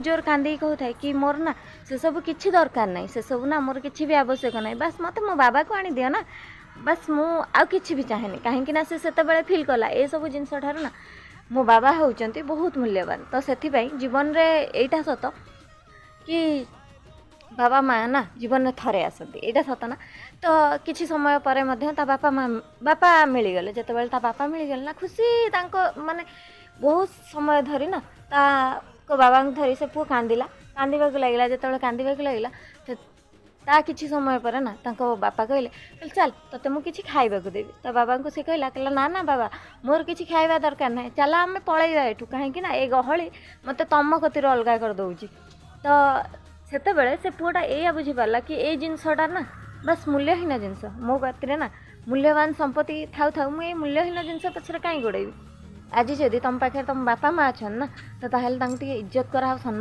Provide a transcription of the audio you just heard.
ଜୋର କାନ୍ଦିକି କହୁଥାଏ କି ମୋର ନା ସେସବୁ କିଛି ଦରକାର ନାହିଁ, ସେସବୁ ନା ମୋର କିଛି ବି ଆବଶ୍ୟକ ନାହିଁ, ବାସ୍ ମୋତେ ମୋ ବାବାକୁ ଆଣିଦିଅ ନା, ବାସ୍ ମୁଁ ଆଉ କିଛି ବି ଚାହେଁନି। କାହିଁକି ନା ସେ ସେତେବେଳେ ଫିଲ୍ କଲା ଏସବୁ ଜିନିଷ ଠାରୁ ନା ମୋ ବାବା ହେଉଛନ୍ତି ବହୁତ ମୂଲ୍ୟବାନ। ତ ସେଥିପାଇଁ ଜୀବନରେ ଏଇଟା ସତ କି ବାବା ମା ନା ଜୀବନରେ ଥରେ ଆସନ୍ତି, ଏଇଟା ସତ ନା। ତ କିଛି ସମୟ ପରେ ମଧ୍ୟ ତା ବାପା ମା ବାପା ମିଳିଗଲେ। ଯେତେବେଳେ ତା ବାପା ମିଳିଗଲେ ନା ଖୁସି ତାଙ୍କ ମାନେ ବହୁତ ସମୟ ଧରି ନା ତାଙ୍କ ବାବାଙ୍କୁ ଧରି ସେ ପୁଅ କାନ୍ଦିଲା, କାନ୍ଦିବାକୁ ଲାଗିଲା। ଯେତେବେଳେ କାନ୍ଦିବାକୁ ଲାଗିଲା ତା କିଛି ସମୟ ପରେ ନା ତାଙ୍କ ବାପା କହିଲେ, କହିଲେ ଚାଲ ତୋତେ ମୁଁ କିଛି ଖାଇବାକୁ ଦେବି। ତା ବାବାଙ୍କୁ ସେ କହିଲା, କହିଲା ନା ନା ବାବା ମୋର କିଛି ଖାଇବା ଦରକାର ନାହିଁ, ଚାଲ ଆମେ ପଳେଇବା ଏଠୁ, କାହିଁକି ନା ଏ ଗହଳି ମୋତେ ତମ କତିରୁ ଅଲଗା କରିଦେଉଛି। ତ ସେତେବେଳେ ସେ ପୁଅଟା ଏଇଆ ବୁଝିପାରିଲା କି ଏଇ ଜିନିଷଟା ନା ବାସ୍ ମୂଲ୍ୟହୀନ ଜିନିଷ, ମୋ କତିରେ ନା ମୂଲ୍ୟବାନ ସମ୍ପତ୍ତି ଥାଉ ଥାଉ ମୁଁ ଏଇ ମୂଲ୍ୟହୀନ ଜିନିଷ ପଛରେ କାହିଁ ଗୋଡ଼େଇବି। ଆଜି ଯଦି ତୁମ ପାଖରେ ତୁମ ବାପା ମା ଅଛନ୍ତି ନା, ତ ତାହେଲେ ତାଙ୍କୁ ଟିକେ ଇଜ୍ଜତ କରା ଆଉ ସମ୍ମାନ